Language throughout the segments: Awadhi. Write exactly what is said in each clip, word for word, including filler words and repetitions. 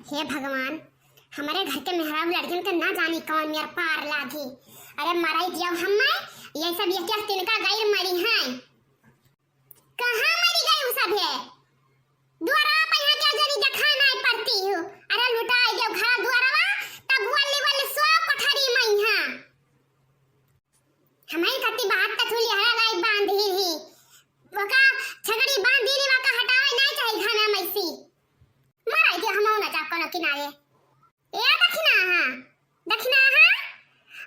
हे भगवान, हमरे घर के मेहरारू लड़कियन के ना जानी कौन मेर पार लागी। अरे मराई दियो हम्मे, ये सब एक एक तिनका गैर मरी हैं। कहाँ मरी गई उ सभे? दुआरा पे यहाँ क्या जनी देखा नहीं पड़ती हूँ। अरे लुटाई दियो घर दुआरवा, तब वल्ली वल्ली सौ कोठरी में यहाँ। हमारी कत्ती बात त थुली हरा लाई बांधी ही। वका छगड़ी बांधी नी, वका हटावे नहीं चाही घाना मैसी। मराई दियो, हम ना जाब कोनो किनारे। ए दखिना हा, दखिना हा,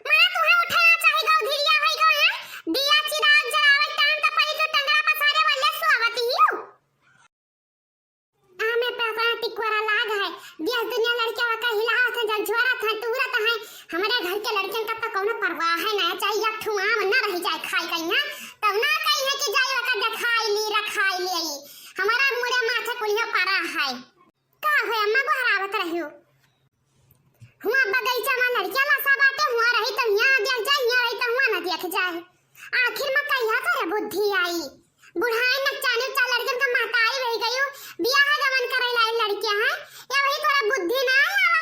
मने तुहे उठे ना चाही, गौ धिरिया होई गौ है। दिया चिराग जलावे टाइम त परी के टंगरा पसारे वाले सोवती हियो। आमे पे अपना टिकोरा लाग है। देश दुनिया लड़किया वका हिलावत है, झकझोरत है, टूरत है। हमरे घर के लड़कियन का तो कौनो परवाह है ना, चाहे एक ठो आम ना रही जाए खाए कहीं, हाँ? तब ना कहीं है कि जाई वका देखाई ली, रखाई ली। हमारा मुड़े माथे कुलिया पड़ा है। का है अम्मा, गोहरावत रहियो? हुआ बगीचा में लड़किया लासा बाटे, हुआ रही तो हियाँ देख जाए, हियाँ रही तो हुआ ना देख जाए। आखिर में कहिया तोरे बुद्धि आई? बुढ़ाई न जाने का लड़कन का महतारी रह गई हो, बियाह गमन करे लाई लड़किया है, या वही तोरा बुद्धि ना आवा?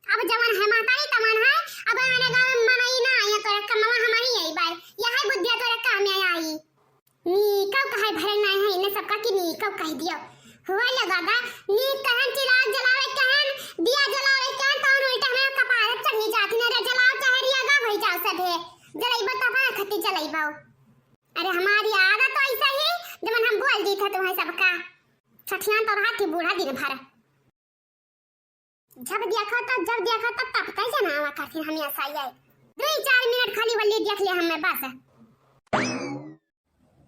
अब जवन है महतारी तवन है, अब आने गाँव में मनई ना आई, तोरा कमवा हमारी आई बार, यह बुद्धिया तोरा काम में आई। नीकव कहे भरे नाय है, इन्हें सबका कि नीकव कह दियो। हुआ लगा दा, नीक कहन चिराग जलावे कहन, दिया जलावे कहन, तौन उल्टा हमें कपार चढ़ी जात ने रे, जलाओ चाहे रिया गा भई जाओ सभे, जलैबो तो अपना खती जलैबो। अरे हमारी आदत तो ऐसा ही, जब हम बोल दी था तुम्हें सबका। सठियान तो रहा थी बूढ़ा दिन भर। जब देखो तो, जब देखो तो तब कई जनावा करती हम ऐसा ही है। दुई चार मिनट खाली वल्ली देख ले हमें बस।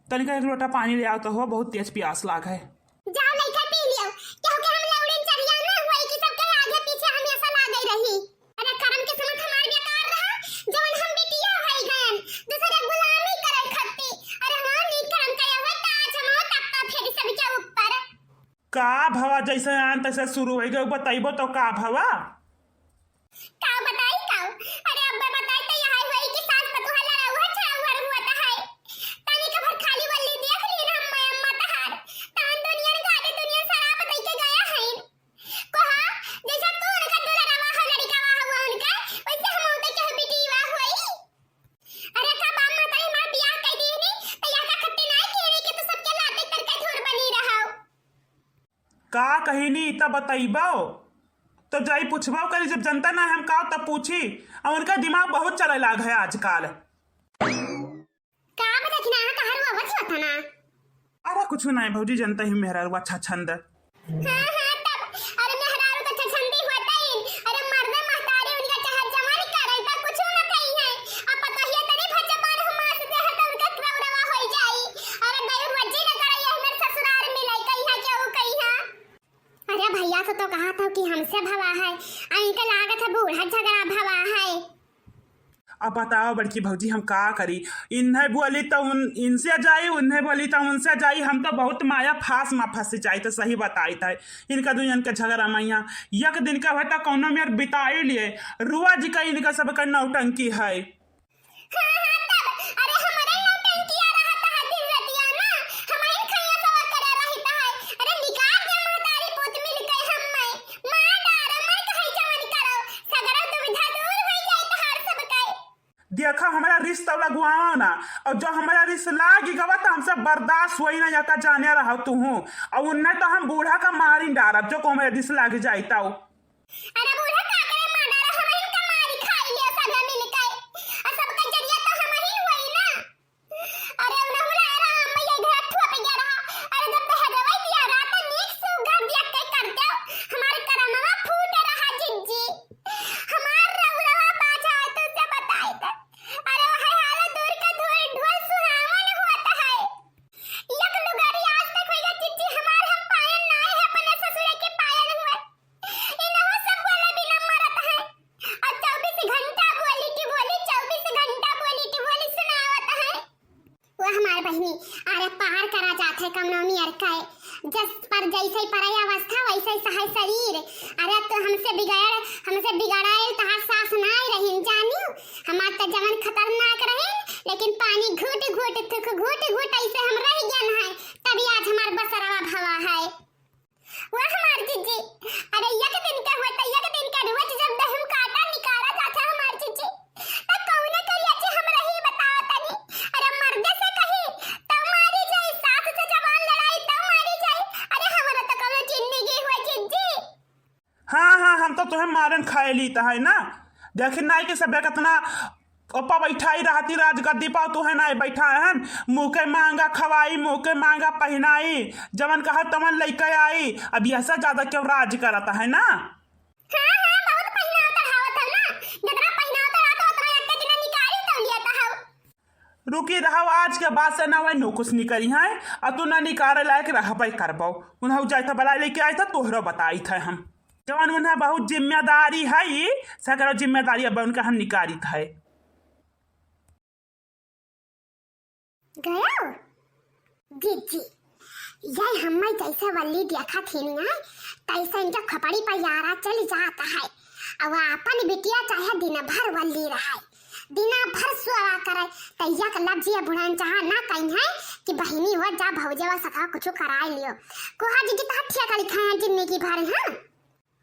तनिका एक लोटा पानी ले आओ तो हो, बहुत तेज प्यास लाग है। जाओ लइका पी लियो, केहू के हम लौड़िन चढ़िया ना होई कि सबके आगे पीछे हमेशा लागई रही। अरे करम के समझ हमार बेकार रहा, जवन हम बिटिया होई गयन, दूसरे गुलामी करे खत्ती। अरे हमार नीक करम करे होई, ताज हमार तख्ता फेरी सबके ऊपर। का भवा, जैसे आन तैसे शुरू होइ गए, बतैबो तो का भवा? का बताई का? अरे अब्बे बताई त यह होई कि सास पतोह लड़ाऊ है, छड़ाऊ हर हुआ त है। तनी के भर खाली वल्ली देख ली ना अम्मा, अम्मा तहार। तान दुनिया ने गाड़ी दुनिया शराब दई के गया है। कोहा, जैसा तू उनका दुलरवा हो, लड़िकावा हो उनका, वैसे हम उनके केहू बिटिया होई। अरे का बाप महतारी हमार बियाह कई दी नी, त यह का खत्ती नाई के रे कि तू सबके लाते तर का झोर बनी रहो। का कहिनी, ई त बतइबो? तो जाई पुछबो करी, जब जनता ना हम का तब पूछी। अब उनका दिमाग बहुत चले लाग है आजकल। का बता कि ना, कहाँ रुआ बच होता ना? अरे कुछ नहीं भौजी, जनता ही मेहरारू अच्छा छंद। हाँ, हाँ, तब, अरे मेहरारू तो छछंदी होता ही, अरे मर्द महतारी उनका चाहे जवान करल पर कुछ न कही है। अब पता ही तनी भज्जा मार हमार से हर उनका रौरवा होई जाई। अरे दई रोजी न करे, यह मेरे ससुराल मिलाई कही है, केहू कही है। अरे भैया से तो कहा था कि हमसे भवा है, आ इनके लागत है बूढ़ा झगड़ा भवा है। अब बताओ बड़की भौजी, हम का करी? इन्हें बोली तो उन, इनसे जाई, उन्हें बोली तो उनसे जाई। हम तो बहुत माया फांस में फंस जाई, तो सही बताई था। इनका दुनियन के झगड़ा मैया एक दिन का होता कौनो मेर बिताई लिए। रुआ जी का इनका सब का नौटंकी है। हाँ, हाँ, तब, अरे, हमरे नौटंकिया रहत है दिन रतिया ना, हमरे खैया सवा करे रहित है। अरे, निकाल दे महतारी पूत मिल के हम्मे, मार डार, मर कहे जवन करो, सगरो दुविधा दूर होई जाई तहार सब के। देखो, हमरा रिस तो लगवाओ ना, और जो हमरा रिस लाग गवा तो हमसे बर्दाश्त होई ना, या का जाने रहो तुहू, और उन्हें तो हम बूढ़ा का मारी डारब, जो को हमरा रिस लाग जाई तो। अरे बूढ़ा का करे मार डारा, हमहिन का मारी खाई लियो सभे मिल के। आ सबका जरिया तो हमहिन होई ना। अरे उन्हें बुला रहा, हम ये घर ठुआ पे गया रहा। अरे जब तो हगवाई दिया रहा तो नीक से घर दिया के कर दो। हमारे करमवा फूट रहा जिज्जी। हमार रउरवा बाझा है तो से बताई दे। अरे वह हाल दूर का धूल ढोल सुहावन होता है। एक लुगारी आज तक होइगा जिज्जी हमार हम पायन ना है अपने ससुरे के पायन हुए। इनहु सब बोले बिना मरत है। और चउबीस घंटा बोली की बोली, चउबीस घंटा बोली की बोली सुनावत है। वो हमार बहिनी, अरे पार करा जात है कौनो मियर का। जस पर जैसे पराई अवस्था वैसे सहाय शरीर। अरे तो हमसे बिगड़, हमसे बिगड़ाइल तहार सास नाय रहीन जानियो। हमार तो जवन खतरनाक रहीन, लेकिन पानी घूट घूट थुक घूट घूट ऐसे हम रह गयन है, तभी आज हमार बसरवा भवा है। वाह हमार जिज्जी, अरे एक तोहे मारन खाए ली त है ना। देखी नाई कि सबे कतना ओपा बैठाई रहती राजगद्दी पा, तोहे नाई बैठाए हन। मुँह के मांगा खवाई, मुँह के मांगा पहिनाई, जवन कहा तवन लइके आई। अब यह से ज्यादा क्यों राज करत है ना? हाँ, हाँ, बहुत पहिनाव चढ़ावत हौ ना। जतना पहिनाव चढ़ावत हौ, ओतना एक दिन निकारी तौ लियत हौ। रुकी रहौ, आज के बाद से ना वै नो कुछ निकरी है, अ तू ना निकारे लायक रहबै करबौ। उन्हें जाए था बला लेके आए था, तोहरो बताई था हम। जवन उन्हें बहुत जिम्मेदारी है, ई सकरो जिम्मेदारी अब उनका हम निकारित है। गयो? जीजी, यह हम्मै जैसे वल्ली देखत हिनिया, तैसे इनके खोपड़ी पर यारा चल जात है। अब आपन बिटिया चाहे दिन भर वल्ली रहे, दिन भर सुआ करे, तैया के लफ्ज ये बुढ़ान चाहा ना कहीं है कि बहिनी हो जा भौजे वा सका कुछ कराए लियो। कोहा जीजी तो हथिया करी खाए जिंदगी भर, हाँ?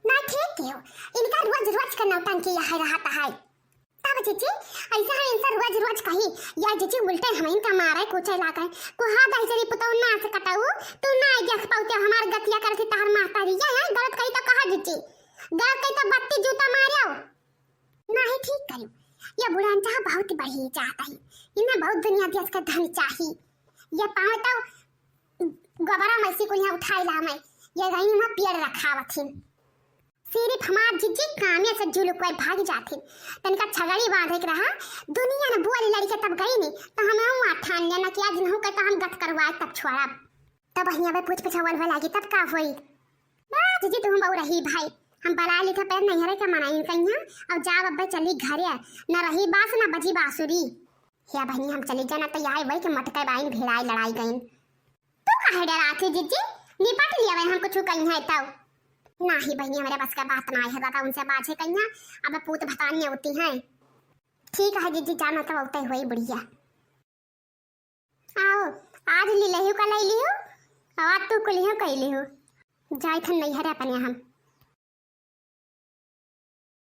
ना ठीक कियो, इनका रोज रोज का नौटंकी यह रहत है। तब जीजी, ऐसा है इनसे रोज रोज कही, या जीजी उल्टे हम इनका मारे कूचे लागे। कोहा दही जरी पुतौ ना से कटाऊ, तू ना देख पाउते हमार गतिया करती तहर महतारी, ये है गलत कही तो कहा जीजी, गलत कही तो बत्ती जूता मारो। नाही ठीक करू, ये बुढ़ान चाहा बहुत बढ़ी जात है, इन्हें बहुत दुनिया देश का धन चाही। ये पावे तो गोबरा मैसी को यहाँ उठाई ला मैं, ये गई वहाँ पेड़ रखावत हिन। सिर्फ हमार जीजी कामे से जुलुक कोई भाग जात हिन। तनिका छगड़ी बांधे के रहा, दुनिया ने बोली लड़ी के तब गई नहीं, तो हमें वहाँ ठान लेना कि आज इन्हों के तो हम गत करवाए तब छोड़ब। तब हियाँ पे पूछ पछावल भा लागी तब का होई? बा जीजी तुम बहु रही भाई, हम बला ली था पैर नहीं हरे के मनाई कहिया, अब जाब अब्बे चली घरे, न रही बास न बजी बांसुरी। हे बहिनी हम चली जाना तो यहाँ वही के मटके बाइन भिड़ाई लड़ाई गइन। तू काहे डरात है जीजी? निपट लिया वै हम कुछ कहीं है तब। नाही बहिनी, हमरे बस का बात ना है दादा, उनसे बाझे कहिया, अब पूत भतानिया होती हैं। ठीक है जीजी, जाना तो उतै हुई बुढ़िया। आओ, आज ली लहियो का लई लियो, और तू कुलियो कई लियो। जाई थन नैहरे अपने हम।